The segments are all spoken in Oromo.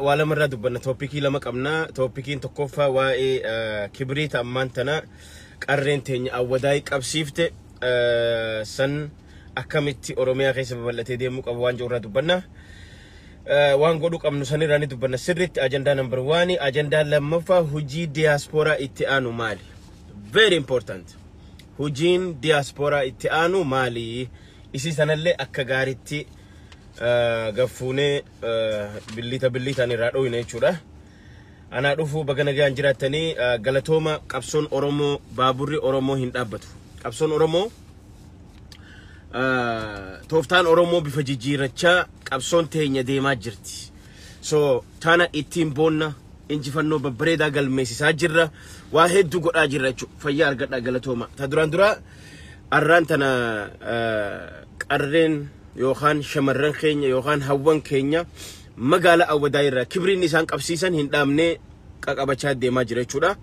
Waa lamarraa dubbanna, topicii lama qabna. Topiciin tokkoffaa waa'ee kibriita ammaan tana qarreen teenya Awwadaay qabsiifte san akkamitti Oromiyaa keessa babal'atee deemuu qabu waan jiru irraa dubbanna. Waan godhuu qabnu sanirraa ni dubbanna sirriitti, ajandaa number one. Ajandaa lammaffaa, hojii diyaaspooraa itti aanu maali? Very important. Hojiin diyaaspooraa itti aanu maali? Isii sanallee akka gaariitti gaffuunee billita billitaan irraa dhoyne jechuudha. Anaa dhufuu, baga nagaan jiraattanii, galatooma. Qabsoon Oromoo, baaburri Oromoo hin dhaabbatu. Qabsoon Oromoo, tooftaan Oromoo bifa jijjiirrachaa qabsoon teenya deemaa jirti. So tana ittiin boonna, injifannoo babbareedaa galmeessisaa jirra. Waa hedduu godhaa jirra jechuudha. Fayyaa argadhaa, galatooma. Ta duraan duraa, arraan tana qarreen yookaan shamarran keenya yookaan hawwan keenya magaalaa Awwadaa irraa kibriin isaan qabsiisan hin dhaabnee qaqabachaa deemaa jira jechuudha.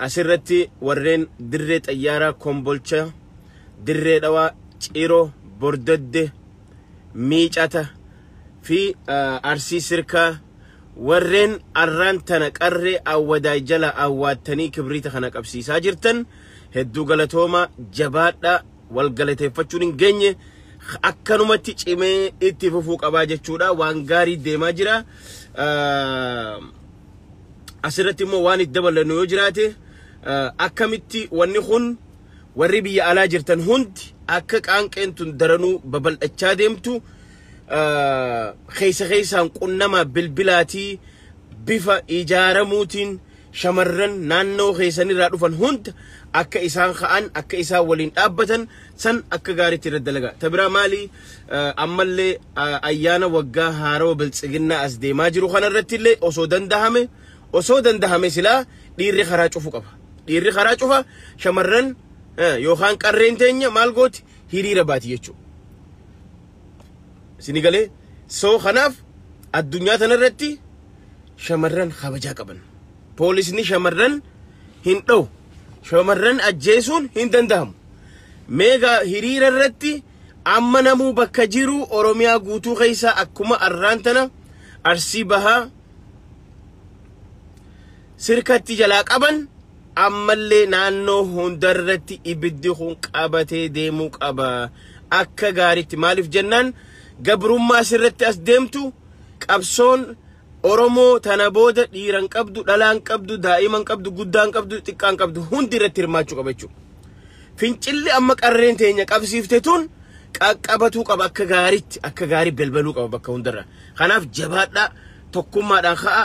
Asirratti warreen Dirree Xayyaaraa, Kombolcha, Dirree Dhawaa, Ciroo, Bordodde, Miicata fi Arsii Sirkaa, warreen arraan tana qarree Awwadaa jala awwaattanii kibriita kana qabsiisaa jirtan, hedduu galatooma, jabaadha. Wal galateeffachuun hin geenye, akkanumatti cimee itti fufuu qabaa jechuudha. Waan gaarii deemaa jira. Asirratti immoo waan itti dabalannu yoo jiraate, akkamitti wanni kun warri biyya alaa jirtan hundi akka qaanqeen tun daranuu babal'achaa deemtu keessa keessaan qunnamaa, bilbilaatii, bifa ijaaramuutiin shamarran naannoo keessanirraa dhufan hunda akka isaan ka'an, akka isaan waliin dhaabbatan san akka gaariitti irra dalagaa. Ta biraa maali? Ammallee ayyaana waggaa haarawa biltsiginnaa as deemaa jiru kanarratti illee osoo dandahame silaa dhiirri karaa cufu qaba. Dhiirri karaa cufa, shamarran yookaan qarreen teenya maal gooti? Hiriira baati jechuudha. Sini galee? So kanaaf addunyaa tanarratti shamarran kabajaa qaban. Poolisni shamarran hin dha'u. Shamarran ajjeesuun hin danda'amu. Meegaa hiriira irratti amma namuu bakka jiru Oromiyaa guutuu keessa akkuma arraan tana Arsii Bahaa Sirkatti jalaa qaban, ammallee naannoo hundarratti ibiddi kun qabatee deemuu qaba. Akka gaariitti, maaliif jennaan, gabrummaa asirratti as deemtu qabsoon Oromoo tana booda dhiiran qabdu, dhalaan qabdu, daa'iman qabdu, guddaan qabdu, xiqqaan qabdu, hundi irratti hirmaachuu qaba jechuudha. Fincilli amma qarreen teenya qabsiifte tun qaqqabatuu qaba akka gaariitti, akka gaarii balbaluu qaba bakka hundarra. Kanaaf jabaadhaa, tokkummaadhaan ka'a.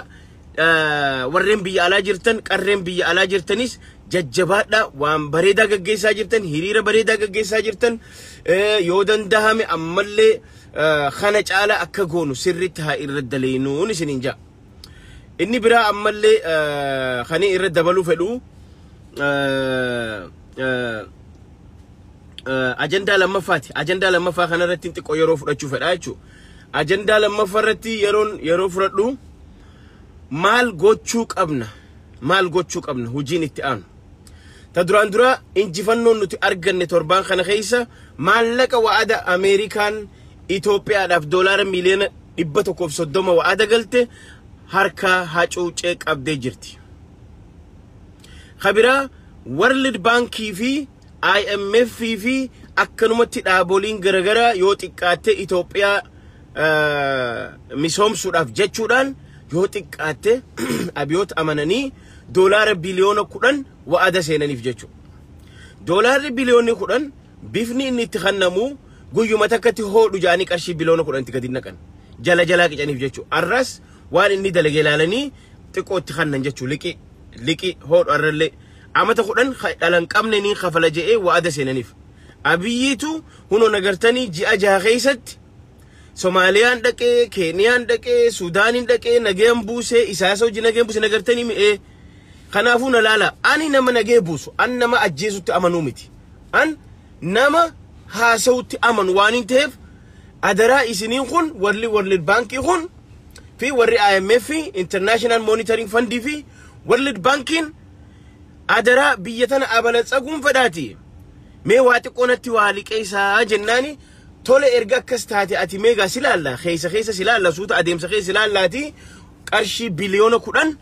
Warreen biyya alaa jirtan, qarreen biyya alaa jirtanis jajjabaadhaa, waan bareedaa gaggeessaa jirtan, hiriira bareedaa gaggeessaa jirtan, yoo dandahame ammallee kana caala akka goonu sirriitti haa irra daleenuun isiniin ja'a. Inni biraa ammallee kan irra dabaluu fedhu ajandaa lammaffaati. Ajandaa lammaffaa kanarratti xiqqoo yeroo fudhachuu fedha jechuudha. Ajandaa lammaffaa irratti yeroo fudhadhu, maal gochuu qabna? Maal gochuu qabna? Hojiin itti aanu. Ta duraan dura, injifannoon nuti arganne torbaan kana keessa maallaqa wa'ada Ameerikaan Itoophiyaadhaaf $130 miiliyoona wa'ada galte harka hacuucee qabdee jirti. Kabiraa, World Baankii fi IMF fi akkanumatti dhaaboliin garaagaraa yoo xiqqaatte Itoophiyaa misoomsuudhaaf jechuudhaan yoo xiqqaatte abiyoota amananii $10 biliyoona wa'ada seenaniif jechuudha. $10 biliyoonni bifni inni itti kennamu guyyuma takkatti hoodhu jaanii qarshii 10 biliyoona itti gadi naqan. Jala jalaa qicaniif jechuudha. Arras waan inni dalage ilaalanii xiqqoo itti kennan jechuudha. Liqii liqii hoodhu arrallee amata 10 dhalan qabne ni kafala je'ee wa'ada seenaniif. Abiyyiitu hunoo nagartanii ji'a 6 keessatti Somaaliyaan dhaqee, Keeniyaan dhaqee, Suudaaniin dhaqee, nageen buusee, Isaasa hojii nageen buuse nagartanii mi'ee. Kanaafuu na laala, ani nama nagee buusu, an nama ajjeesutti amanuu miti. An nama haasa'utti amanu waan hin ta'eef, adaraa isiniin kun warri World Baankii kun fi warri IMF, International Monitoring Fund fi World Bankiin, adaraa biyya tana abalatsaguun fedhaati. Mee waa xiqqoo natti waa liqeessaa jennaani. Tole, erga akkas taate ati meegaa si laalla, keessa keessa si laalla, suuta adeemsa keessa si laallaati, qarshii biliyoona 10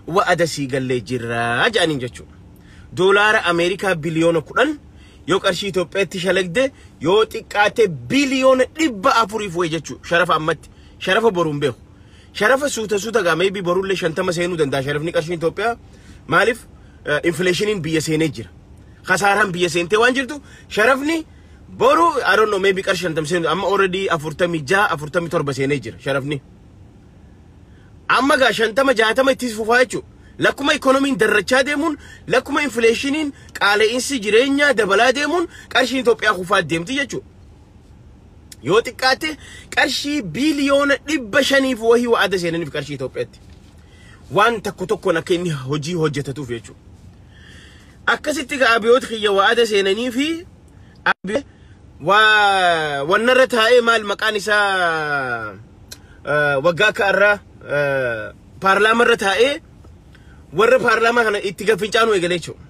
wa'ada sii gallee jirraa jedhaniin jechuudha. Doolaara Ameerikaa biliyoona 10 yoo qarshii Itoophiyaatti shalagde, yoo xiqqaate biliyoona 400f wayi jechuudha. Sharafa ammatti, sharafa boruun beeku. Sharafa suuta suuta gaa, maybe borullee 50 seenuu danda'a sharafni qarshiin Itoophiyaa. Maaliif? Inflationiin biyya seenee jira. Kasaaraan biyya seentee waan jirtu, sharafni boru, I don't know, maybe qarshii 50 seenuu, amma already 46, 47 seenee jira sharafni. Amma gaa 50, 60 itti fufaa jechuudha. Lakkuma ikoonomiin darrachaa deemuun, lakkuma inflationiin, qaala'insi jireenyaa dabalaa deemuun, qarshiin Itoophiyaa kufaa deemti jechuudha. Yoo xiqqaate qarshii biliyoona 500f wahii wa'ada seenaniif qarshii Itoophiyaatti. Waan tokko tokkoon akka inni hojii hojjetatuuf jechuudha. Akkasitti gaa abiyoota kiyya wa'ada seenanii fi waa wannarra taa'ee, maal maqaan isaa, waggaa akka irraa paarlaamarra taa'ee warra paarlaamaa kana itti gaffincaanuu eegalee jechuudha.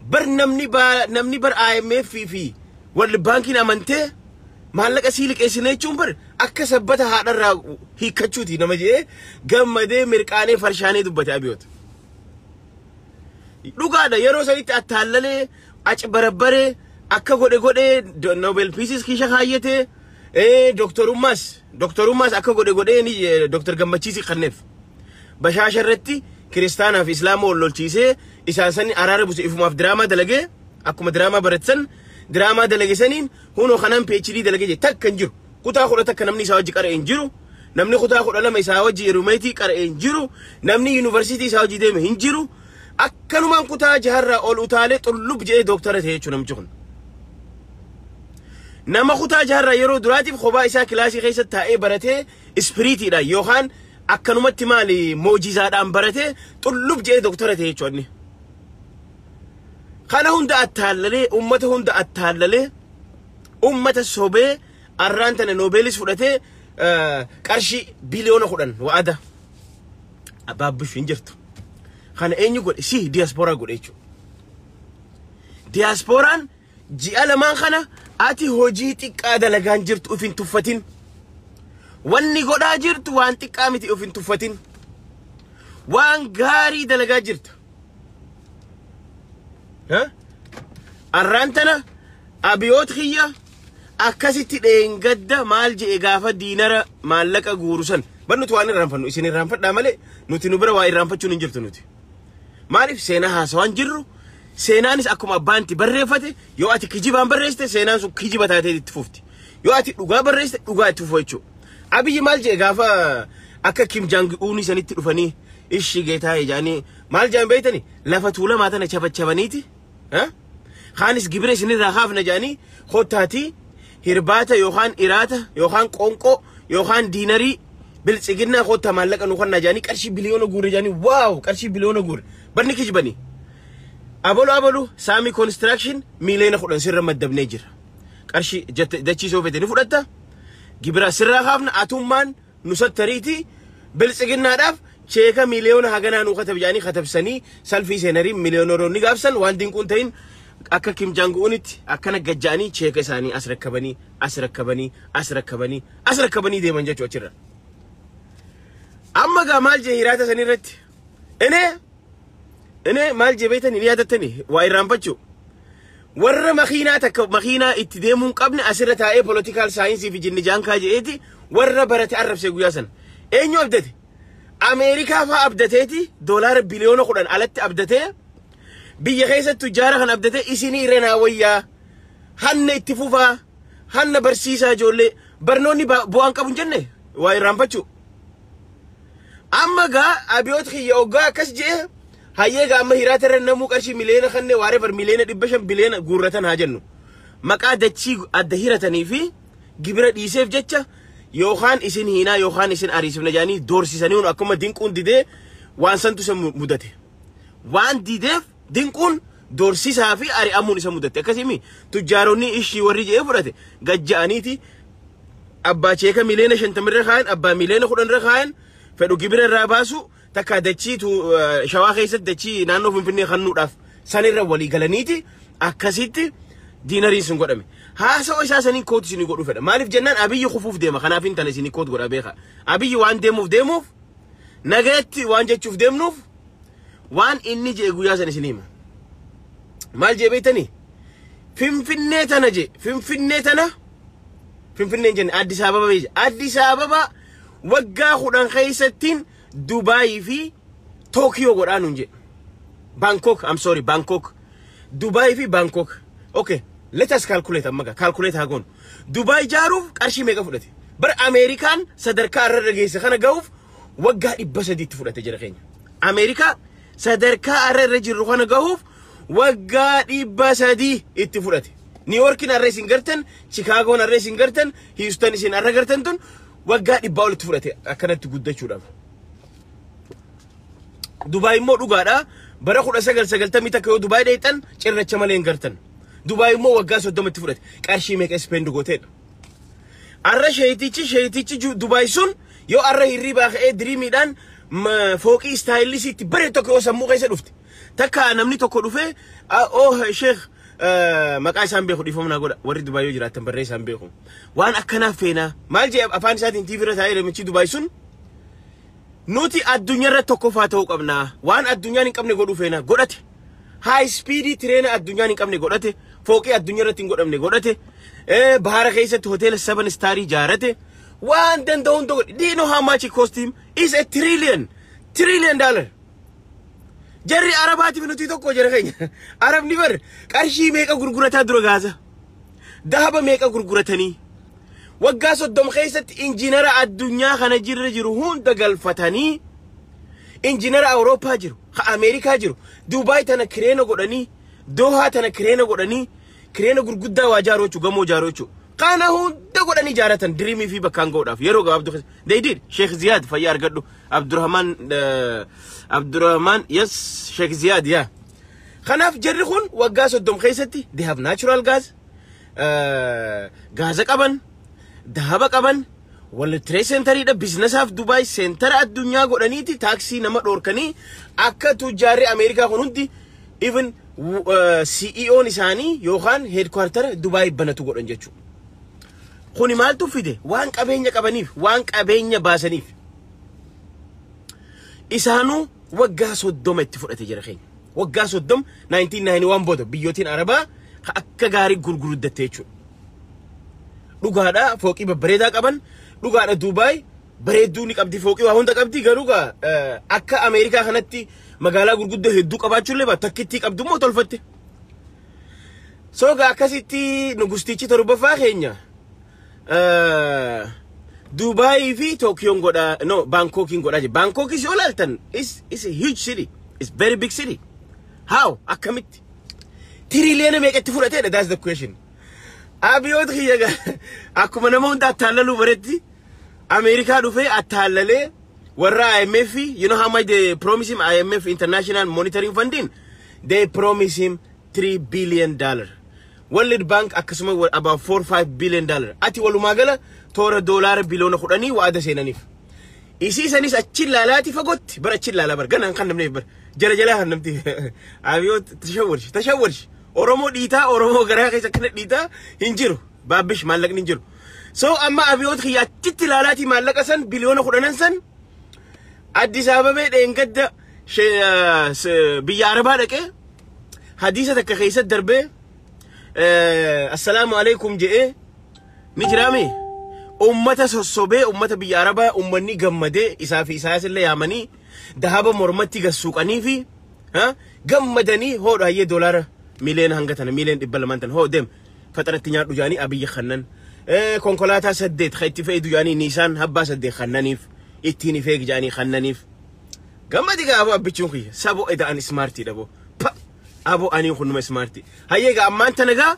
Bar namni bar IMF fi warri baankiin amantee maallaqa sii liqeessine jechuun bar akka sabbata haadharraa hiikkachuuti nama jedhee gammadee mirqaanee farshaanee dubbate abiyoota. Dhugaadha, yeroo sanitti attaallalee acbarabbaree akka godhe godhee Nobel Peace kiisha kaayyatee, doktorummaas akka godhe godhee ni Doktor Gammachiisi kanneef. Bashaasha irratti kiristaanaa fi islaama wal lolchiisee, isaan sani araara buse, ifumaaf diraamaa dalagee, akkuma diraamaa baratan diraamaa dalage saniin hunoo kanaan PhD dalagee je. Takka hin jiru. Kutaa 11 namni isaa wajji qara'e hin jiru. Namni kutaa 12 isaa wajji roommate qara'e hin jiru. Namni yuunivarsiitii isaa wajji deeme hin jiru. Akkanumaan kutaa jaharraa ol utaalee xullub jedhee dooktara ta'e jechuudha namichi kun. Nama kutaa jaharraa yeroo duraatiif kophaa isaa kilaasii keessatti taa'ee baratee, ispiriitiidhaan yookaan akkanumatti maali moojizaadhaan baratee xullub jedhee dooktara ta'e jechuudha. Kana hunda attaallalee, ummata hunda attaallalee, ummata sobee, arraan tana noobeelis fudhatee qarshii biliyoona 10 wa'ada. Abaabbish hin jirtu. Kana eenyu godhe? Si diyaaspooraa godhe jechuudha. Diyaasporaan ji'a lamaan kana ati hojii xiqqaa dalagaan jirtu uf hin tuffatin. Wanni godhaa jirtu waan xiqqaa miti, uf hin tuffatin. Waan gaarii dalagaa jirta. Arraan tana abiyoot kiyya akkasitti dheengadda maal je'e gaafa diinara maallaqa guuru san? Bar nuti waan irraanfannu isin irraanfadhaa malee, nuti nu bira waa irraanfachuun hin jirtu nuti. Maaliif? Seenaa haasawaan jirru, seenaanis akkuma abbaan itti barreeffate, yoo ati kijibaan barreessite seenaan sun kijiba taatee itti fufti. Yoo ati dhugaa barreessite dhugaa itti fufa jechuudha. Abiyyi maal je'e gaafa akka Kim Jong Unii sanitti dhufanii ishii geetaa jedhanii, maal jedhan beektani? Lafa tuulamaa tana chabachabaniiti. Kaanis gibira isinirraa kaafna jedhanii, kottaatii hirbaata yookaan iraata yookaan qoonqoo yookaan diinarii biltsiginnaa kottaa maallaqa nu kannaa jedhanii, qarshii biliyoona guure jedhanii, wow, qarshii biliyoona guure, barni kijibanii. Abalu abalu saamii construction miiliyoona 10 sirra maddabnee jira. Qarshii dachii soofete ni fudhatta. Gibira sirraa kaafna, atummaan nu sattariiti biltsiginnaadhaaf cheeka miiliyoona haganaa nu katab jedhanii katabsanii, salfii seenarii miiliyoonaroonni gaafsan waan dinquun ta'in akka Kim Jong Unitti akkana gajja'anii cheeka isaanii as rakkabanii, as rakkabanii, as rakkabanii, as rakkabanii deeman jechuu achirra. Amma gaa maal jee hiraata sanii irratti? Inee maal jee beektanii? Ni yaadattanii waa irraanfachuu. Warra makiinaa takka makiinaa itti deemuu hin qabne asirra taa'ee political science fi jinni jaankaa je'eeti warra barate arrabsee guyyaa sana. Eenyu abdate? Ameerikaa fa'aa abdateeti doolaara biliyoona 10 alatti abdatee, biyya keessatti tujjaara kan abdatee, isinii irra naa wayyaa, hanna itti fufaa, hanna barsiisaa ijoollee, barnoonni bu'aan qabu hin jenne, waa irraanfachuu. Amma gaa abiyoot kiyya oggaa akkas je'e, hayyee gaa amma hiraata irra namuu qarshii miliyoona kannee waaree bar miliyoona 500 biliyoona guurratan haa jennu. Maqaa dachii adda hiratanii fi gibira dhiiseef jecha yookaan isin hiinaa yookaan isin ariisifna jedhanii doorsisanii, akkuma dinquun didee waan santu isa mudate. Waan dideef dinquun doorsisaa fi ari'amuun isa mudate. Akkasii tujjaaronni ishii warri je'ee fudhate gajja'aniiti abbaa cheeka miliyoona 50rra kaayan, abbaa miliyoona 10rra kaayan, fedhu gibira irraa baasu, takka dachii shawaa keessatti dachii naannoo Finfinnee kennuudhaaf sanirra walii galaniiti akkasitti diinariin sun godhame. Haasawa isaa saniin quote isinii godhuu fedha. Maaliif jennaan, Abiyyi kufuuf deema. Kanaaf intala isinii quote godha beeka. Abiyyi waan deemuuf deemuuf, nagayatti waan jechuuf deemnuuf, waan inni jee guyyaa san isinii hima. Maal jee beektanii? Finfinnee tana jee, Finfinnee tana, Finfinneen jenne, Addis Ababa beeja. Addis Ababa waggaa 10 keessattiin Dubaayii fi Tookiyoo godhaa nuun jedhe. Bangkok, I'm sorry, Bangkok. Dubaayii fi Bangkok. Okay, let us calculate amma gaa, calculate haa goonu. Dubaay ijaaruuf qarshii meeqa fudhate? Bara Ameerikaan sadarkaa irra geesse kana gahuuf waggaa 300tti fudhate jira keenya. Ameerikaa sadarkaa irra irra jirru kana gahuuf waggaa 300 itti fudhate. New Yorkiin har'a isin gartan, Chicagoon har'a isin gartan, Houston isin har'a gartan tun waggaa 100 olitti fudhate akkanatti guddachuudhaaf. Dubaay immoo dhugaadha. Bara 1991 yoo Dubaay dheexan cirracha malee hin gartan. Dubaay immoo waggaa 30tti fudhate. Qarshii meeqa spend gooteedha? Arra sheetichi Dubaay sun yoo arra hirribaa ka'ee dreamiidhaan fooqii stylisiitti bare tokko yoo sammuu keessa dhufte. Takka namni tokko dhufee, "Oh sheekh," maqaa isaan beeku, dhiifama naa godha, warri Dubaay yoo jiraatan barree isaan beeku. Waan akkanaaf feenaa. Maal jee afaan isaatiin TV irra taa'ee namichi Dubaay sun? Nuti addunyaarra tokkoffaa ta'uu qabna. Waan addunyaan hin qabne godhuu feena godhate. High speed traina addunyaan hin qabne godhate. Fooqii addunyaarratti hin godhamne godhate. Bahara keessatti hoteela seven starii ijaarate. Waan danda'u hunda godhe. Do you know how much it cost him? Is a trillion. Trillion dollar. Jarri Arabaatiif nuti tokko jara keenya. Arabni bar qarshii meeqa gurgurataa dura gaasa? Dahaba meeqa gurguratanii? Waggaa 30 keessatti injiinara addunyaa kana jirra jiru hunda galfatanii, injiinara Awurooppaa jiru, ka Ameerikaa jiru, Duubaay tana kireena godhanii, Dohaa tana kireena godhanii, kireena gurguddaa waa ijaaruu jechuudha, gamoo ijaaruu jechuudha. Kana hunda godhanii ijaaratan dreamii fi bakkaan ga'uudhaaf yeroo gabaabduu keessa. They did. Sheikh Ziyaad fayyaa argadhu. Abdurrahman, Abdurrahman, yes, Sheikh Ziyaad yaa. Kanaaf jarri kun waggaa 30 keessatti they have natural gas, gaaza qaban, dahaba qaban, World Trade Centeriidha. Businessaaf Dubaay centera addunyaa godhaniiti taaksii nama dhoorkanii akka tujjaarri Ameerikaa kun hundi even CEO'n isaanii yookaan headquarter Dubaay banatu godhan jechuudha. Kuni maaltu fide? Waan qabeenya qabaniif, waan qabeenya baasaniif. Isaanuu waggaa 30 itti fudhate jira keenya. Waggaa 30, 1991 booda biyyootiin Arabaa akka gaarii gurguddatte jechuudha. Dhugaadha, fooqii babbareedaa qaban, dhugaadha, Duubaay bareedduu ni qabdi, fooqii waa hunda qabdi, garuu gaa akka Ameerikaa kanatti magaalaa gurguddoo hedduu qabaachuullee baatu takkittii qabdu immoo tolfatte. So gaa akkasitti nugustichi torbaffaa keenya Duubaayii fi Tookiyoon godhaa, no, Baankookiin godhaa jira. Baankookiis yoo ilaaltan is a huge city. It's very big city. How? Akkamitti? Tiriliyoona meeqatti fudhateedha? That's the question. Abiyoota kiyya gaa akkuma nama hunda attaallaluu baretti Ameerikaa dhufee attaallalee warra IMF. You know how much they promise him? IMF, International Monetary Funding, they promise him $3 billion. World Bank akkasuma about 4 $5 billion. Ati walumaa gala toora doolaara biliyoona 10 wa'ada seenaniif. Isii sanis achi ilaalaati fagootti bara achi ilaalaa bara ganaan kan namneef bara jala jalaa kan namti abiyoot tashawwarshi tashawwarshi Oromoo dhiitaa, Oromoo garaa keessa akkana dhiitaa hin jiru, baabbish maallaqni hin jiru. So amma abiyoot kiyya achitti ilaalaati maallaqa san biliyoona 10 san Addis Ababee dheengadda biyya Arabaa dhaqee hadiisa takka keessatti darbee assalaamu alaikum je'ee ni jiraame. Ummata sossobee, ummata biyya Arabaa, ummanni gammadee isaa fi isaas illee yaamanii dahaba mormatti gassuuqanii fi gammadanii hoodha hayyee doolaara miliyoona hanga tana, miliyoona 200 tana hoo deem faxaratti nyaadhu jaanii Abiyyi kannan. Konkolaataa saddeet kan itti fe'idu jaanii Niisaan habbaa saddeet kannaniif ittiin ifeeg jaanii kannaniif. Gammadi gaa abbichuun kiyya sabo eda'an smartiidha boo. Pa abo anii kun numa smartii. Hayyee gaa ammaan tana gaa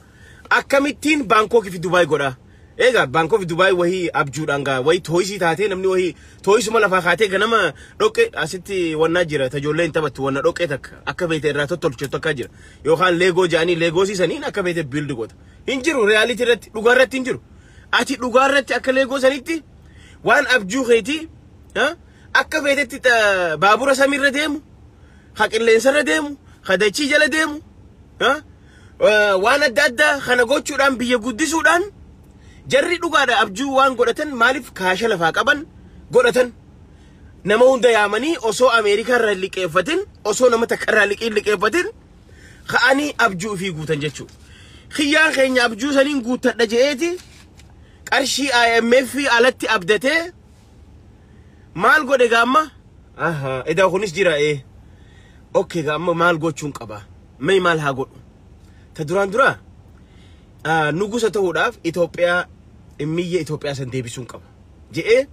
akkamittiin Baankokii fi Dubaay godhaa? Egaa Baankok fi Dubaay wahii abjuudhaan gaa wahii toysii taatee namni wahii toysuma lafaa kaatee ganama dhoqqee asitti wannaa jira, tajoollee hin taphattu, wanna dhoqqee takka akka beete irraa tottolchetu akka jira yookaan Lego jedhanii Lego saniin akka beete build goota. Hin jiru reality irratti, dhugaa irratti hin jiru. Ati dhugaa irratti akka Lego sanitti waan abjuu keetii akka feetetti baabura samiirra deemu, ha qilleensarra deemu, ha dachii jala deemu, Waan adda addaa kana gochuudhaan, biyya guddisuudhaan, jarri dhugaadha abjuu waan godhatan. Maaliif kaasha lafaa qaban godhatan? Nama hunda yaamanii, osoo Ameerikaa irraa liqeeffatin, osoo nama takka irraa liqii liqeeffatin, ka'anii abjuu ofii guutan jechuudha. Kiyyaan keenya abjuu saniin guuttadha je'eeti qarshii IMF alatti abdatee maal godhe gaamma? Aha, edaa kunis jira ee. Okay, gaamma maal gochuun qaba? Mee maal haa godhu? Ta duraan dura nugusa ta'uudhaaf Itoophiyaa, miyya Itoophiyaa san deebisuun qaba je'ee,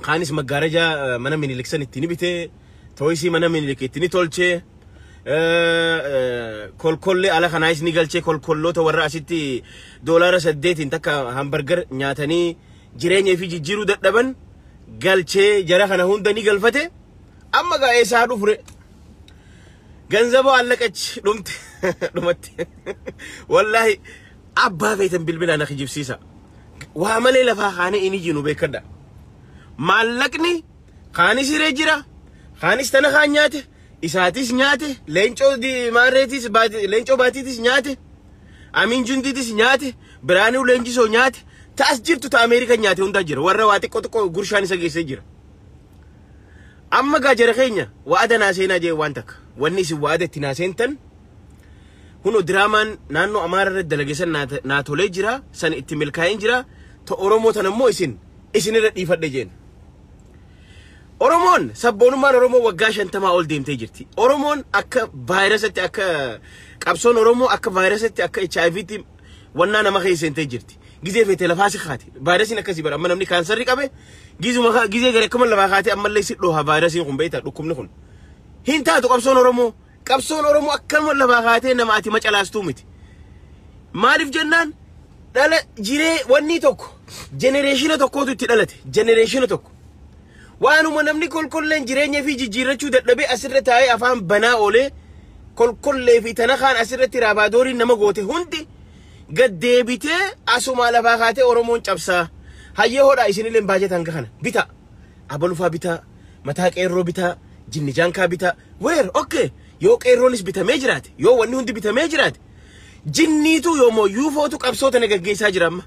kaanis maggaarajaa mana Minilik san itti ni bitee, tooyisii mana Minilik itti ni tolchee, kolkollee ala kanaayis ni galchee, kolkolloota warra asitti $8n takka hamburger nyaatanii jireenya fi jijjiiruu dadhaban galchee, jara kana hunda ni galfate. Amma gaa eessaa dhufure? Ganzaboo allaqachi, dhumte, dhumatti. Wallaahi abbaa feetan bilbilaa na kijibsiisa. Waa malee lafaa kaanee inni jiru beekadha. Maallaqni kaanis hiree jira, kaanis tana kaan nyaate, isaatis nyaate, leencoo maarreetis, leencoo baatiitis nyaate, amiin jundiitis nyaate, biraanuu leenjisoo nyaate, ta'as jirtu ta Ameerikaa nyaate hundaa jira. Warra waa xiqqoo xiqqoo gurshaan isa geessee jira. Amma gaa jara keenya wa'ada naa seenaa jee waan takka. Wanni isin wa'ada itti naa seentan kunoo, diraamaan naannoo Amaara irratti dalage san naa tolee jira, san itti milkaa'een jira. Ta Oromoo tan ammoo isinirra dhiifadhe jeen. Oromoon, sabboonummaan Oromoo waggaa 50 ol deemtee jirti. Oromoon akka vaayirasatti, akka qabsoon Oromoo akka vaayirasatti, akka HIVtti wannaa nama keessa seentee jirti. Gizee feete lafaa si kaate. Vaayirasiin akkasii bara amma namni kaansarri qabe gizuma gizee gara akkuma lafaa kaate ammallee si dhoha vaayirasiin kun, beektaa, dhukkubni kun. Hin taatu qabsoon Oromoo. Qabsoon Oromoo akkanuma lafaa kaatee nama ati macalaastuu miti. Maaliif jennaan, dhala jiree wanni tokko generation tokkootu itti dhalate, generation tokko. Waanuma namni kolkolleen jireenya fi jijjiirrachuu dadhabee asirra taa'ee afaan banaa oolee, kolkollee fi tana kaan asirratti raabaadooriin nama goote hundi gad deebitee asuma lafaa kaatee Oromoon cabsaa. Hayyee hodhaa, isinillee baajata hanga kana bitaa. Abalufaa bitaa, mataa qeerroo bitaa, jinni jaankaa bitaa. Weer okay, yoo qeerroonis bitamee jiraate, yoo wanni hundi bitamee jiraate, jinniitu yoomoo yuufootu qabsoo tana gaggeessaa jira amma.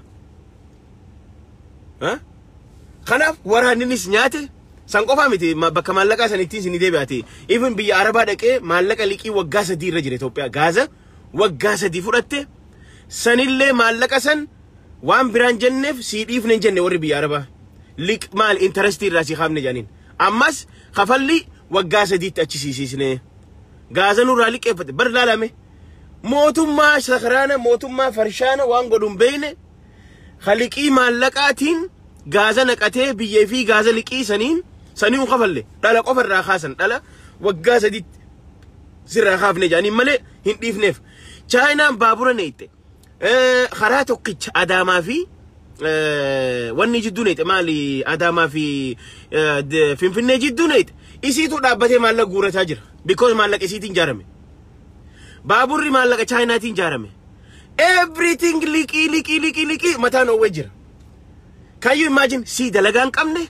Kanaaf waraanninis nyaate san qofaa miti, bakka maallaqaa san ittiin isin deebi'aati. Even biyya Arabaa dhaqee maallaqa liqii waggaa 3 irra jira Itoophiyaa. Gaaza waggaa 3 fudhatte sanillee, maallaqa san waan biraan jenneef sii dhiifne hin jenne warri biyya Arabaa. Liq maal interest irraa sii kaafne jedhaniin. Ammas kafalli waggaa 3tti achi siisiisne. Gaaza nurraa liqeeffate bar laalame. Mootummaa sakraana, mootummaa farshaana, waan godhu hin beekne, liqii maallaqaatiin gaaza naqatee biyyee fi gaaza liqii saniin sanii hin kafalle, dhala qofa irraa kaasan, dhala waggaa 3tti sirraa kaafne jedhaniin malee hin dhiifneef. Chaayinaan baabura neeyte, karaa tokkicha Adaamaa fi wanni jidduu neeyte, maali, Adaamaa fi Finfinnee jidduu neeyte, isiitu dhaabbatee maallaqa guurrataa jira. Because maallaqa isiitiin ijaarame. Baaburri maallaqa Chaayinaatiin ijaarame. Everything liqii, liqii, liqii, liqii mataan oowwee jira. Can you imagine, si dalagaa hin qabne,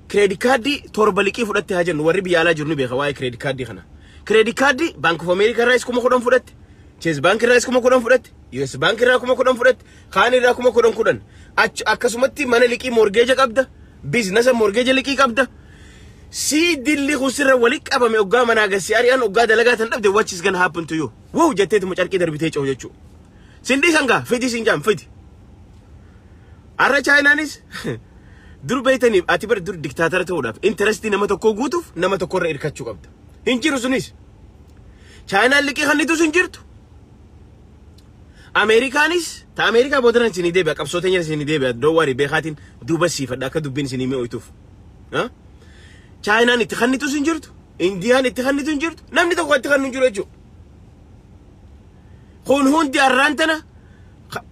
credit card torba liqii fudhatte haa jennu. Warri biyya alaa jiru ni beeka waa'ee credit card kana. Credit card Bank of America irraas 10,000 fudhatte. Chase Bank irraas 10,000 fudhatte. US Bank irraa 10,000 fudhatte. Kaan irraa 10,000 10. Akkasumatti mana liqii mortgage qabda. Business mortgage liqii qabda. Si dilli kun sirra walitti qabame, oggaa manaa gassi ari'an, oggaa dalagaa tan dhabde, what is gonna happen to you? Wow jetteetuma carqii darbitee ce'u jechuudha. Sin dhiisan gaa, fidi sin jaam fidi. Har'a Chaayinaanis dur beeytaniif ati bar dur diktaatara ta'uudhaaf interest nama tokkoo guutuuf nama tokkorra hirkachuu qabda. Hin jiru sunis. Chaayinaan liqii kannitus hin jirtu. Ameerikaanis ta Ameerikaa boodanan isinii deebi'a, qabsoo teenya isinii deebi'a, don't worry, beekaatiin duuba siifadha akka dubbiin isinii mi'ooytuuf. Chaayinaan itti kannitus hin jirtu. Indiyaan itti kannitu hin jirtu. Namni tokko itti kannu hin jiru jechuudha. Kun hundi arraan tana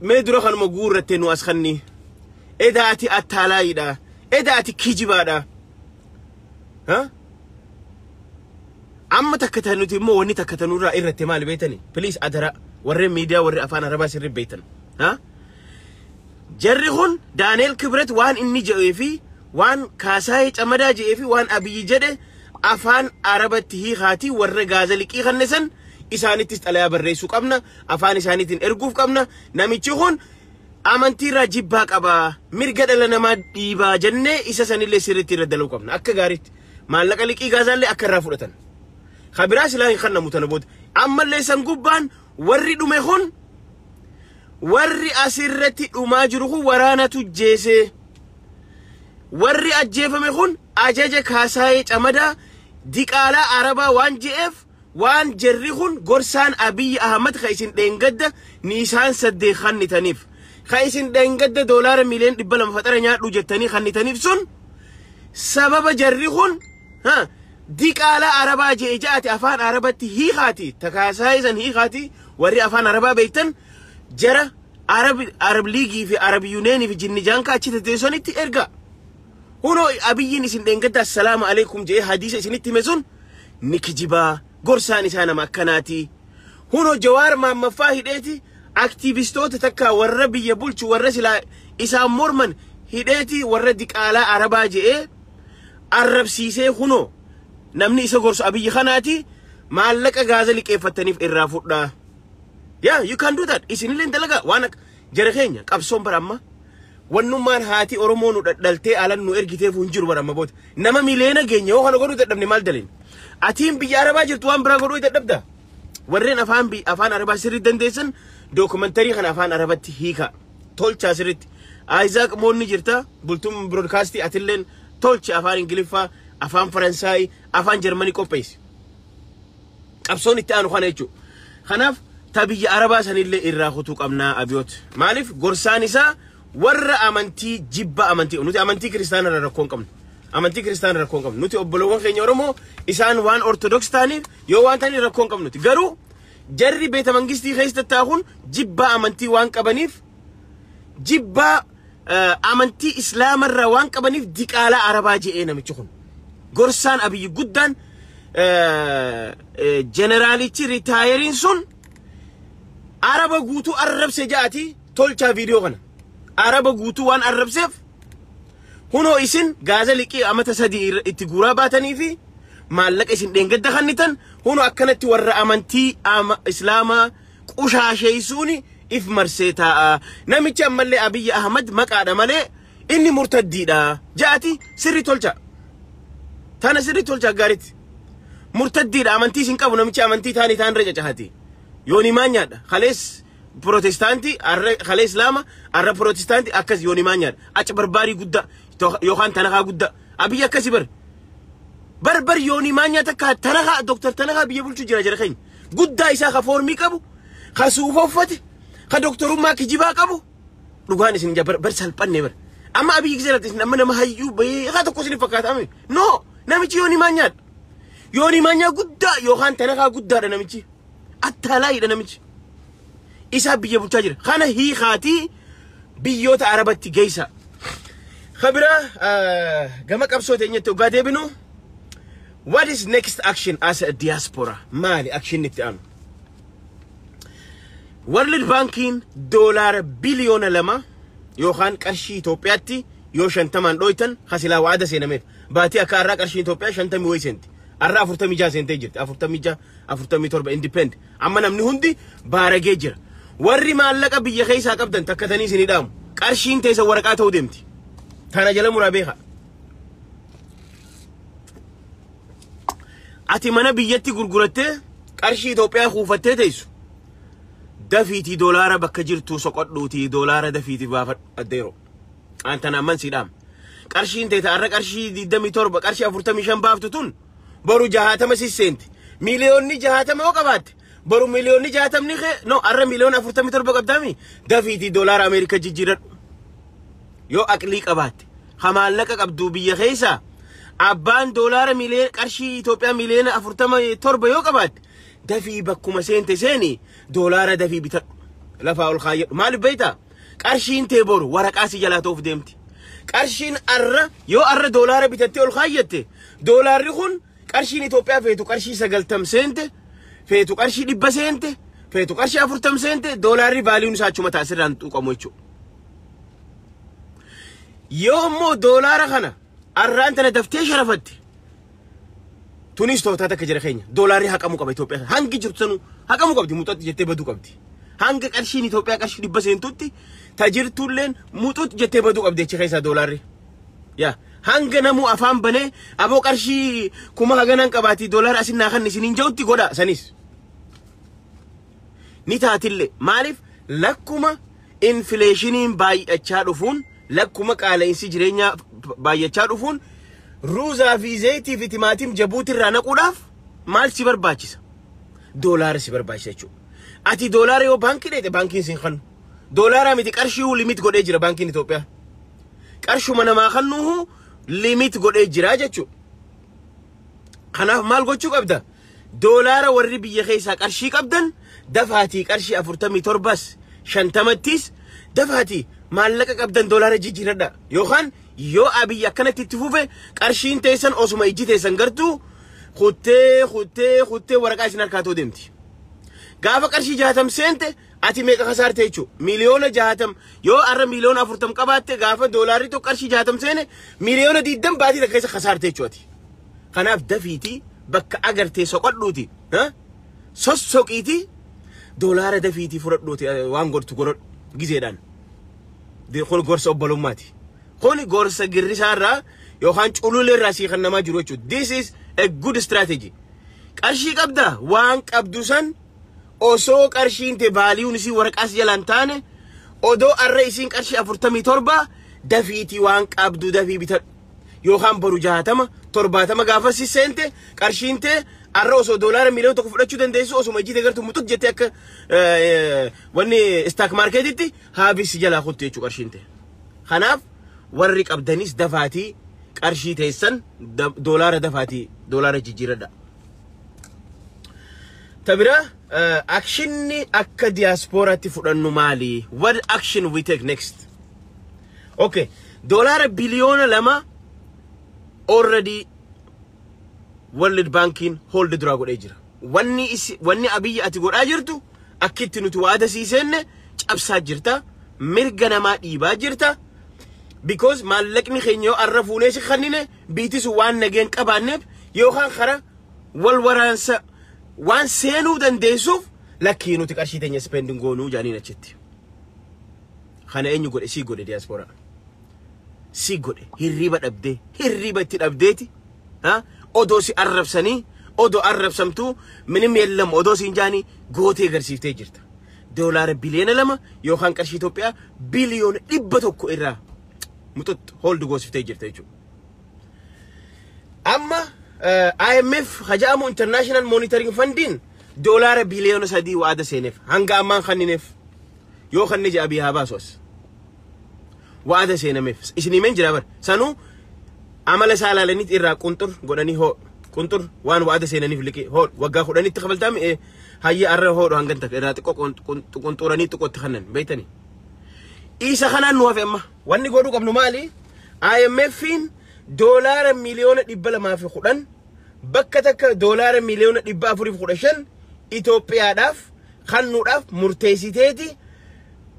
mee dura kanuma guurrattee nu as kanni. Eda ati attaalaayiidha. Eda ati kijibaadha. Amma takka tan nuti immoo wanni takka tanurraa irratti maal beektani? Please, adara, warreen miidiyaa, warri afaan Arabaa sirrii beektan. Jarri kun Daaneel Kibret waan inni jedhee fi waan Kaasaayee Camadaa jedhee fi waan Abiyyi jedhe afaan Arabatti hiikaatii warra gaaza liqii kanne san Isaanittis xalayaa barreessuu qabna. Afaan isaaniitiin erguuf qabna. Namichi kun amantiirraa jibbaa qaba. Mirga dhala namaa dhiibaa jennee isa sanillee sirriitti irra dalaguu qabna. Akka gaariitti. Maallaqa liqii gaazaallee akka irraa fudhatan. Kabiraa silaa hin kennamu tana booda. Ammallee san gubbaan warri dhume kun, warri asirratti dhumaa jiru kun waraanatu jeesee. Warri ajjeefame kun ajaja Kaasaayee Camadaa diqaalaa Arabaa waan je'eef, waan jarri kun gorsaan Abiyyi Ahmad ka isin dheengadda niisaan 8 kannitaniif, ka isin dheengadda doolaara miliyoona 200 faxara nyaadhu jettanii kannitaniif sun, sababa jarri kun diqaalaa Arabaa je'e ja'ati afaan Arabatti hiikaati, takaasaayee san hiikaati. Warri afaan Arabaa beektan jara Arab League fi Arab Union fi jinnijaanka achi teessonitti ergaa. Hunoo Abiyyiin isin dheengadda assalaamu alaikum jedhee hadiisa isinitti hime sun ni kijibaa, gorsaan isaa nama akkanaati. Hunoo Jawaar Maammaffaa hidheeti, aktiivistoota takka warra biyya bulchu, warra silaa isaan morman hidheeti, warra diqaalaa Arabaa jedhee arrabsiisee, hunoo namni isa gorsu Abiyyi kanaati, maallaqa gaaza liqeeffattaniif irraa fudhaa. Yeah, you can do that. Isinillee dalagaa waan akka jara keenya qabsoon bara amma. Wannummaan haati Oromoo nu dhadhaltee alan nu ergiteef hin jiru bara amma booda. Nama miliyoona geenya yoo kana godhuu dadhabne maal daleen? Atiin biyya Arabaa jirtu waan biraa godhuu dadhabda. Warreen afaan Arabaa sirriitti dandeessan dookumentarii kana afaan Arabatti hiika. Tolchaa sirriitti. Isaac Moonni jirta, Bultuun Broadcastii, atilleen tolchi afaan Ingiliffaa, afaan Faransaayii, afaan Jarmanii qopheessi. Qabsoon itti aanu kana jechuudha. Kanaaf ta biyya Arabaa sanillee irraa kutuu qabnaa Abiyoot. Maaliif gorsaan isaa warra amantii jibba amantii, nuti amantii kiristaanaa irra rakkoo hin qabnu. Amantii kiristaanaa rakkoo hin qabnu. Nuti obbolowwan keenya Oromoo isaan waan Ortodoks ta'aniif yoo waan ta'aniif rakkoo hin qabnu. Garuu jarri beeta mangistii keessa taa'uun jibbaa amantii waan qabaniif, jibbaa amantii islaamarraa waan qabaniif diqaalaa Arabaa je'ee namichi kun. Gorsaan Abiyyi guddaan jeneraalichi retired sun Araba guutuu arrabse ja'ati tolchaa viidiyoo kana. Araba guutuu waan arrabseef, hunoo isin gaaza liqii amata 3 itti guuraa baatanii fi maallaqa isin dheengadda kannitan hunoo akkanatti warra amantii islaamaa qushaasheessuun if marsee taa'a. Namichi ammallee Abiyyi Ahmad maqaadha malee inni murtaddiidha. Ja'ati sirri tolcha. Tana sirri tolcha gaariitti. Murtaddiidha, amantii isin qabu namichi, amantii taanii taan irra cacahati. Yooni maanyaadha. Kalees Protestaantii, kalee Islaama, arra Protestaantii, akkas yooni maanyaadha. Achi barbaarii guddaa yookaan tanakaa guddaa. Abiyyi akkasi bar. Barbar yooni maanyaa takka tanakaa, Dooktar Tanakaa biyya bulchuu jira jira keenya. Guddaa isaa ka foormii qabu, ka suufa uffate, ka dooktorummaa kijibaa qabu. Dhugaan isin bar bar salphanne bar. Amma Abiyyi gisee isin amma nama hayyuu beekaa tokko isin fakkaata. No, namichi yooni maanyaadha. Yooni maanyaa guddaa yookaan tanakaa guddaadha namichi. Attaalaayiidha namichi. Isaa biyya bulchaa jira. Kana hiikaatii biyyoota Arabatti geessa. Kabira gama qabsoo teenyatti hoggaa deebinu, what is next action as a diaspora? Maali action itti aanu? World Bankiin doolaara biliyoona 2 yookaan qarshii Itoophiyaatti yoo 50n dhoytan hasilaa wa'ada seenameef, baatii akka har'aa qarshii Itoophiyaa 50 wayi seenti. Har'a 46 seentee jirti. 46, 47 independent. Amma namni hundi baaragee jira. Warri maallaqa biyya keessaa qabdan takkatanii isinii dhaamu. Qarshiin teessa waraqaa ta'uu deemti. Tana jala muraa beeka. Ati mana biyyatti gurgurattee qarshii Itoophiyaa kuufattee teessu. Dafiitii doolaara bakka jirtu soqodhuutii doolaara dafiitii baafadhu addeeroo. An tana amman sii dhaama. Qarshiin teeta har'a qarshii 27, qarshii 45 baaftu tun boru 60 sisseenti. Miliyoonni 60 yoo qabaatte boru miliyoonni 60ni kee, no, har'a miliyoona 47 qabdaami, dafiitii doolaara Ameerikaa jijjiiradhu. Yoo aqlii qabaatte, ha maallaqa qabdu biyya keessaa abbaan doolaara miliyoona qarshii Itoophiyaa miliyoona 47 yoo qabaatte, dafii bakkuma seente seeni doolaara dafii bitadhu. Lafaa ol kaayyadhu. Maaliif beektaa? Qarshiin tee boru waraqaa si jalaa ta'uuf deemti. Qarshiin arra yoo arra doolaara bitattee ol kaayyatte, doolaarri kun qarshiin Itoophiyaa feetu qarshii 90 seente, feetu qarshii 100 seente, feetu qarshii 40 seente, doolaarri valueun isaa achuma ta'a, sirraan tuqamu jechuudha. Yoo immoo doolaara kana arraan tana daftee sharafatte Tunis tooftaa takka jira keenya. Doolaarri haqamuu qaba Itoophiyaa. Hangi jirtu sanuu haqamuu qabdi, muxatti jettee baduu qabdi. Hanga qarshiin Itoophiyaa qarshii 100 seentutti tajirtulleen muxut jettee baduu qabdi achi keessaa doolaarri. Yaa hanga namuu afaan banee aboo qarshii kuma haganan qabaatii doolaara asin naa kan isiniin jedhutti godha sanis. Ni taatillee maaliif lakkuma inflationiin baay'achaa dhufuun, lakkuma qaala'insi jireenyaa baay'achaa dhufuun, ruuzaa fi zayitii fi timaatim Jabuuti irraa naquudhaaf maal si barbaachisa? Doolaara si barbaachisa jechuudha. Ati doolaara yoo baankii dheete baankiin siin kannu. Doolaara miti, qarshii limit godhee jira baankiin Itoophiyaa. Qarshuma namaa kannuuhu limit godhee jira jechuudha. Kanaaf maal gochuu qabda? Doolaara warri biyya keessaa qarshii qabdan dafaatii qarshii 47s 50ttis dafaatii maallaqa qabdan doolaara jijjiiradha. Yookaan yoo Abiyyi akkanatti itti fufe qarshiin teessan osuma ijji teessan gartuu kuttee kuttee kuttee waraqaa isin harkaa ta'uu deemti. Gaafa qarshii 60 seente ati meeqa kasaarte jechuudha. Miliyoona 60 yoo har'a miliyoona 40 qabaatte, gaafa doolaarri tokko qarshii 60 seene miliyoona 20 baatii takka keessa kasaarte jechuudha. Kanaaf dafiitii bakka agartee soqodhuuti. Sossoqiitii doolaara dafiitii fudhadhuuti, waan godhtu godhadhu gizeedhaan. Kun gorsa obbolummaati. Kun gorsa girrisaarraa yookaan cululeerraa sii kan namaa jiru jechuudha. This is a good strategy. Qarshii qabdaa, waan qabdu san osoo qarshiin te valueun isii waraqaas jalaan taane, odoo arra isiin qarshii 47, dafiitii waan qabdu dafii bitadhu. Yookaan boru 60, 70 gaafa si seente, qarshiin tee arra osoo doolaara miliyoona 1 fudhachuu dandeessu osuma ijji gartuu muxut jettee akka wanni stock marketitti haabisi jalaa kuttu jechuu qarshiin tee. Kanaaf warri qabdanis dafaatii qarshii teessan doolaara dafaatii doolaara jijjiiradha. Ta bira, actionni akka diyaaspooraatti fudhannu maali? What action we take next? Okay, doolaara biliyoona 2 already World Bankiin hold duraa godhee jira. Wanni isi, wanni Abiyyi ati godhaa jirtu akkitti nuti waada sii seenne cabsaa jirta. Mirga namaa dhiibaa jirta. Because maallaqni keenya yoo arra fuunee si kannine biitti sun waan nageen qabaanneef yookaan kara wal waraansa waan seenuu dandeessuuf, lakkii nuti qarshii teenya spending goonuu jaaniin achitti. Kana eenyu godhe? Sii godhe diyaaspooraa. Si godhe, hirriba dhabdee, hirriba itti dhabdeeti. Odoo si arrabsanii, odoo arrabsamtuu minim yeellam odoo siin jaanii gootee agarsiiftee jirta. Doolaara biliyoona 2 yookaan qarshii Itoophiyaa biliyoona 100 irraa muxuxxu hold goosiftee jirta jechuudha. Amma IMF haja'amu International Monitoring Fundiin doolaara biliyoona 3 waada seeneef hanga ammaan kannineef yoo kanni jedha biyyaa baasu as. Waada seenameef isin himeen jira bar, sanuu amala isaa ilaalaniit irraa qunxur godhanii hoo qunxur waan waada seenaniif liqii hoo waggaa 10tti kafaltaami hayya arra hoodhu hangan takka irraa xiqqoo qunxuranii xiqqootti kannan beektanii. Isa kanaan nu hafe, amma wanni godhuu qabnu maali? IMF'n doolaara miliyoona 210, bakka takka doolaara miliyoona 415 Itoophiyaadhaaf kennuudhaaf murteessiteeti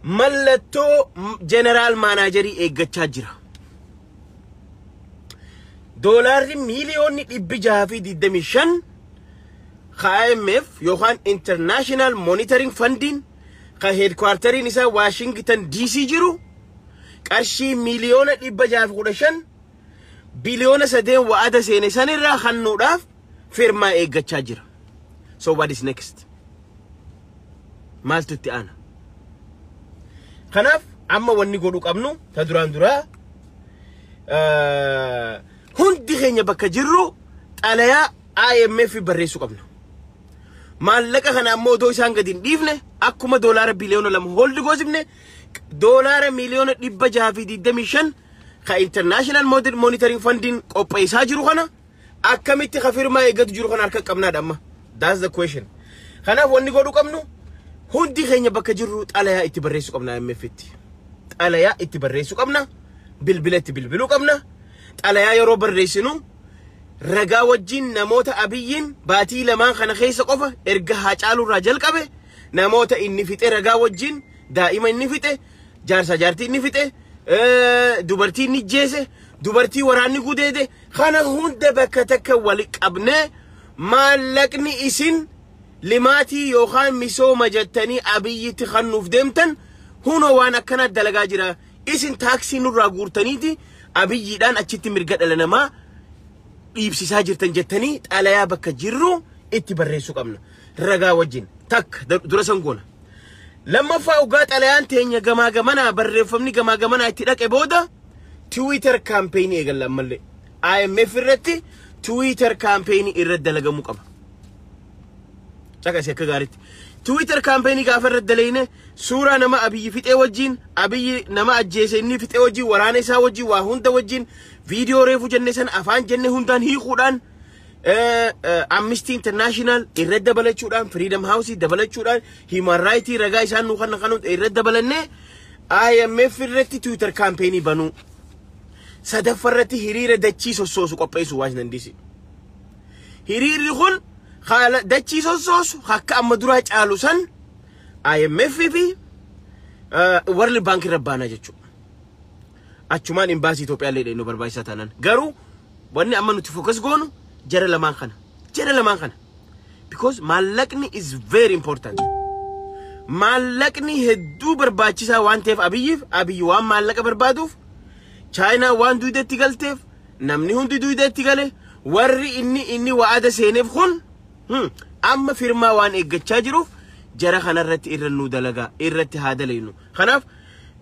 mallattoo general managerii eeggachaa jira. Doolaarri miiliyoonni 625 IMF yookaan International Monitoring Fundiin ka headquarteriin isaa Washington DC jiru qarshii miiliyoona 615 biliyoona 3 wa'ada seene sanirraa kennuudhaaf firmaa eeggachaa jira. So what is next? Maaltu itti aana? Kanaaf amma wanni godhuu qabnu ta duraan duraa hundi keenya bakka jirru xalayaa IMF barreessuu qabna. Maallaqa kana ammoo odoo isaan gadi hin dhiifne, akkuma doolaara biliyoona 2 hold goosifne, doolaara miiliyoona 625 ka International Monitoring Fundiin qopheessaa jiru kana akkamitti ka firmaa eeggatu jiru kana harka qabnaadha amma. That's the question. Kanaaf wanni godhuu qabnu hundi keenya bakka jirru xalayaa itti barreessuu qabna IMF itti. Xalayaa itti barreessuu qabna. Bilbila itti bilbiluu qabna. Xalayaa yeroo barreessinu ragaa wajjin namoota Abiyyiin baatii lamaan kana keessa qofa erga Haacaaluu irraa jalqabe namoota inni fixe ragaa wajjin, daa'ima inni fixe, jaarsa jaartii inni fixe, dubartii inni jeese, dubartii waraanni gudeede kana hunda bakka takka wali qabnee Maallaqni isin limaatii yookaan misooma jettanii Abiyyitti kannuuf deemtan hunoo waan akkanaa dalagaa jira. Isin taaksii nurraa guurtaniiti Abiyyiidhaan achitti mirga dhala namaa dhiibsisaa jirtan jettanii xalayaa bakka jirru itti barreessuu qabna. Ragaa wajjin takka dura san goona. Lammaffaa, ugaa xalayaan teenya gamaa gamanaa, barreeffamni gamaa gamanaa itti dhaqe booda, Twitter campaign eegalla ammallee. IMF irratti Twitter campaign irratti dalagamuu qaba. Caqasi akka gaariitti. Twitter campaign gaafa irratti dalayne, suuraa nama Abiyyi fixee wajjin, Abiyyi nama ajjeese inni fixee wajjin, waraana isaa wajjin, waa hunda wajjin, viidiyoo reefu jenne san afaan jenne hundaan hiikuudhaan, Amnesty International irratti dabalachuudhaan, Freedom House dabalachuudhaan, Human Rights ragaa isaan nuu kana kan irratti dabalannee IMF irratti Twitter campaign banuu. Sadaffaa irratti hiriira dachii sossoosu qopheessu Washington DC. Hiriirri kun haala dachii sossoosu akka amma duraa caalu san IMF fi World Bank irra baanaa jechuudha. Achumaan imbaasii Itoophiyaa illee dheennu barbaachisaa taanaan. Garuu wanni amma nuti focus goonu jara lamaan kana. Jara lamaan kana. Because maallaqni is very important. Maallaqni hedduu barbaachisaa waan ta'eef Abiyyiif, Abiyyi waan maallaqa barbaaduuf, Chaayinaa waan duudatti galteef, namni hundi duudatti gale, warri inni wa'ada seeneef kun amma firmaa waan eeggachaa jiruuf jara kanarratti irra nu dalagaa irratti haa dalaynu. Kanaaf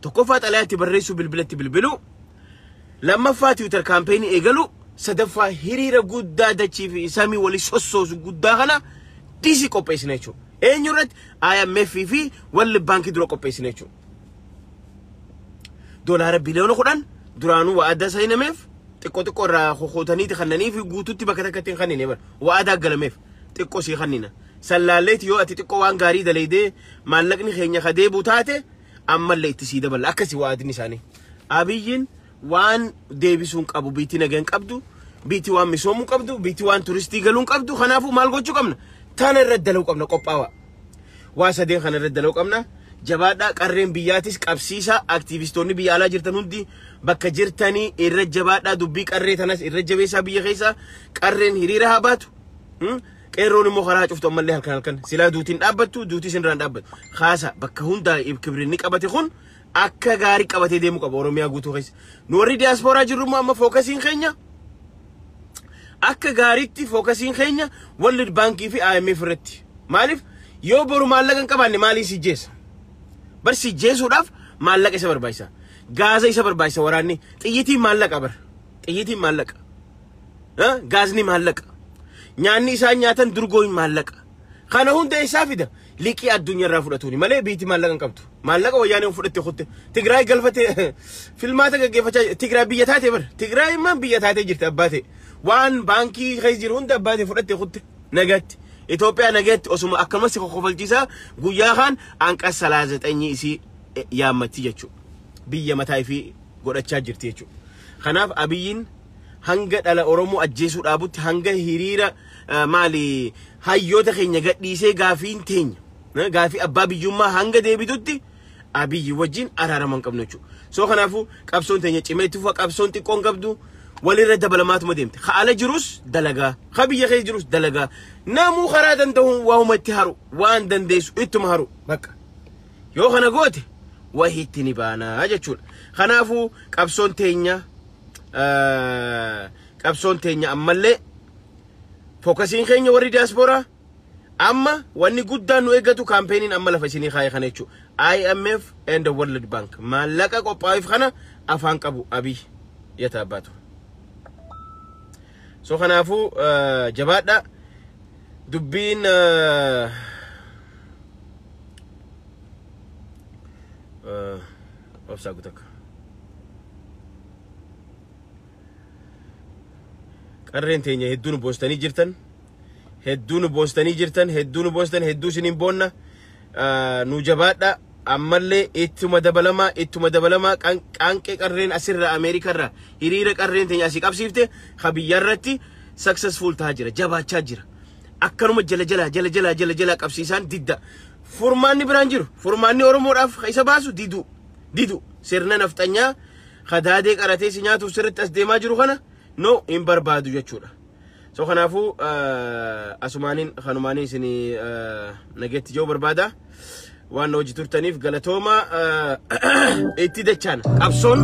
tokkoffaa xalayaatti barreessuu, bilbilatti bilbiluu, lammaffaa Twitter campaign eegalu, sadaffaa hiriira guddaa dachii fi samii walii sossoosu guddaa kana DC qopheessina jechuudha. Eenyu irratti? IMF fi World Bank dura qopheessina jechuudha. Doolaara biliyoona 10 duraanuu wa'ada seenameef xiqqoo xiqqoo irraa kokkootaniiti kannanii fi guutuutti bakka takkatti hin kannine bara wa'adaa galameef xiqqoo sii kannina. Sallaalleeti yoo ati xiqqoo waan gaarii dalaydee maallaqni keenya ka deebi'u taate, ammallee itti sii dabala, akkasi wa'adni isaanii. Abiyyiin waan deebisuun qabu, biitti nagaan qabdu, biitti waan misoomuu qabdu, biitti waan turistii galuun qabdu. Kanaafuu maal gochuu qabna? Tana irratti dalaguu qabna, qophaawaa. Waa sadeen kana irratti dalaguu qabna. Jabaadhaa, qarreen biyyaatis qabsiisaa, aktiivistoonni biyya alaa jirtan hundi bakka jirtanii irra jabaadhaa, dubbii qarree tanas irra jabeessaa, biyya keessaa qarreen hiriira haa baatu. Qeerroon immoo karaa cuftu ammallee halkan halkan silaa duutiin dhaabbattu, duutii isinirraan dhaabbattu. Kaasa bakka hundaa kibrinni qabate kun akka gaarii qabatee deemuu qaba Oromiyaa guutuu keessa. Nu warri diyaaspooraa jirru immoo amma focusiin keenya akka gaariitti, focusiin keenya World Baankii fi IMF irratti. Maaliif? Yoo boru maallaqa hin qabaanne maalii si jeessa? Bar si jeesuudhaaf maallaqa isa barbaachisa. Gaaza isa barbaachisa waraanni. Xiyyitiin maallaqa bar. Xiyyitiin maallaqa. Gaazni maallaqa. Nyaanni isaan nyaatan durgooyin maallaqa. Kana hunda isaa fida. Liqii addunyaarraa fudhatuuni malee biitti maallaqa hin qabdu. Maallaqa wayyaanee fudhatte kutte. Tigraay galfate filmaata gaggeeffachaa, Tigraay biyya taate bar. Tigraay immoo biyya taatee jirti abbaa ta'e. Waan baankii keessa jiru hunda abbaa ta'e fudhatte kutte nagatti. Itoophiyaa nagatti osuma akkamas si kokkofalchiisaa guyyaa kaan anqas 39 isii yaammatti jechuudha. Biyya mataa ifii godhachaa jirti jechuudha. Kanaaf Abiyyiin hanga dhala Oromoo ajjeesuu dhaabutti, hanga hiriira maali hayyoota keenya gadhiisee gaafiin teenya gaafii abbaa biyyummaa hanga deebitutti Abiyyi wajjin araarama hin qabnu jechuudha. So kanaafuu qabsoon teenya cimee itti fufa, qabsoon xiqqoon qabdu walirra dabalamaatuma deemte. Ka ala jirus dalagaa, ka biyya keessa jirus dalagaa. Namuu karaa danda'uun waa'uma itti haru, waan dandeessu ittuma haru bakka. Yoo kana goote wahiitti ni baanaa jechuudha. Kanaafuu qabsoon teenya ammallee focusiin keenya warri diyaaspooraa amma wanni guddaan nu eeggatu campaigniin amma lafa isinii kaa'e kana jechuudha. IMF and the World Bank maallaqa qophaa'eef kana afaan qabu Abiy yata abbaatu. So kanaafuu jabaadha, dubbiin obsaa gutakka. Qarreen teenya hedduu nu boostanii jirtan, hedduu nu boostanii jirtan, hedduu nu boostan, hedduu isiniin boonna, nu jabaadha. Ammallee ittuma dabalamaa, ittuma dabalamaa. Qaanqee qarreen asirra Ameerikarra hiriira qarreen teenya asii qabsiifte ka biyyarratti successful tahaa jira, jabaachaa jira. Akkanuma jala jala jala jala jala jala qabsiisaan didda. Furmaanni biraan jiru, furmaanni Oromoodhaaf isa baasu didu didu sirna nafxanyaa kadaadee qaratee si nyaatuuf sirritti as deemaa jiru kana no hin barbaadu jechuudha. So kanaafuu asumaaniin kanumaaniin isin nageetti jiru barbaada. Waan hojii turtaniif galatooma, itti dachaan qabsoon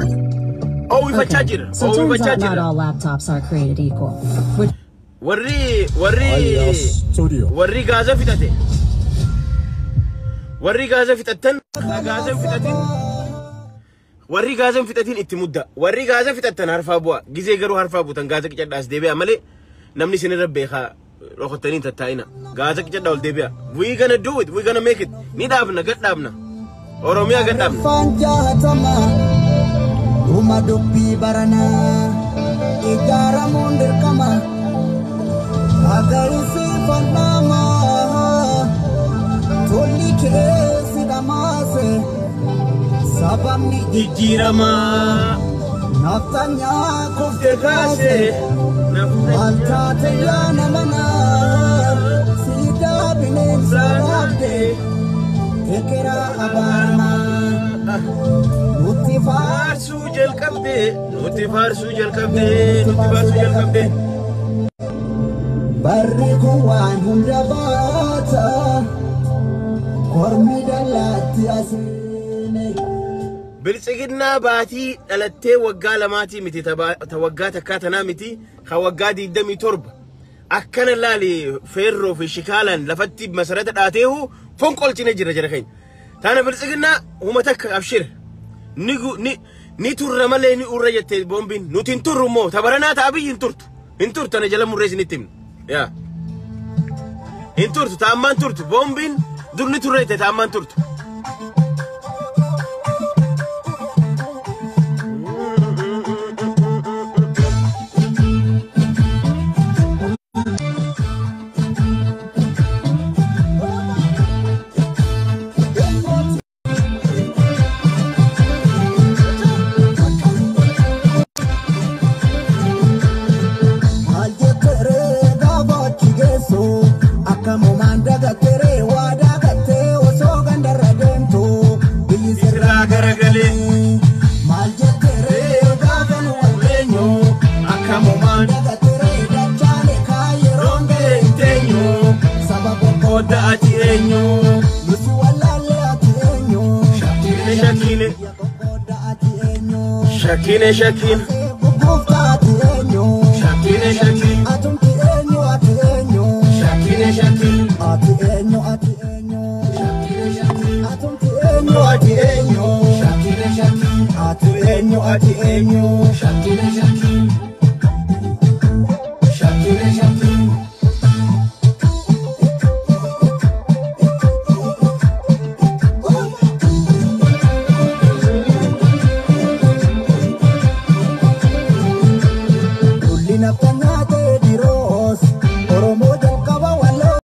oowwifachaa jira. So turns Oowwifachaa out not jira. all laptops are created equal. Which Warri Studio. warri gaaza fixate, warri gaaza fixattan, gaaza fixatin, warri gaaza hin fixatin itti mudda. Warri gaaza fixattan harfaa bu'a. Gizee garuu harfaa buutan gaaza qicadhaas deebi'a malee namni isinirra beekaa rokottanii hin tattaa'ina. Gaaza qicadhaa ol deebi'a. We gonna do it, we gonna make it. Ni dhaabna, gad dhaabna, Oromiyaa gad dhaabna. Afaan jahatama dhuma dubbii baranaa ijaaramuun dirqama agarsiifannama tolli keessi dhamaase sababni jijjiiramaa naftanyaa kufte kaase kaase maal taate yaa nama naa siidaa bineensa dhaabde ekeraa abaaramaa nutti faarsuu jalqabde, nutti faarsuu jalqabde, nutti faarsuu jalqabde. Barri kun waan hunda baata, kormi dallaatti aseene. Biltsiginnaa baatii dhalattee waggaa 2tii miti, ta waggaa takkaa tanaa miti, ka waggaa 27 akkana laali feerroo fi shikaalaan lafatti masarata dhaateehu fonqolchine jira jara keenya. Taana biltsiginnaa huma takka abshir ni ni turra malee ni urra jette boombiin, nuti hin turru immoo tabaranaa ta'a biyyi hin turtu, hin turtu, tana jala murree isinitti himna. Yaa hin turtu, ta ammaan turtu, boombiin dur ni turre jette, ta ammaan turtu. Maal jetteree gaafa achi geessu akkamumaan dagatteree waa dagattee osoo gandarra deemtu biyyi sirraa garagalee. Maal jetteree gaafa nu wal geenyu akkamumaan dagatteree dachaane kaa yeroon roongee hin teenyu saba qodda ati eenyu nusi wallaalle ati eenyu shakkine shakkine qoqqoodda ati eenyu shakkine shakkine gugguufta ati eenyu shakkine shakkine atumti eenyu ati eenyu shakkine shakkine ati eenyu ati eenyu shakkine shakkine atumti eenyu ati eenyu shakkine shakkine ati eenyu ati eenyu shakkine shakkine shakkine shakkine. Dulli naftanyaa ta'e diroos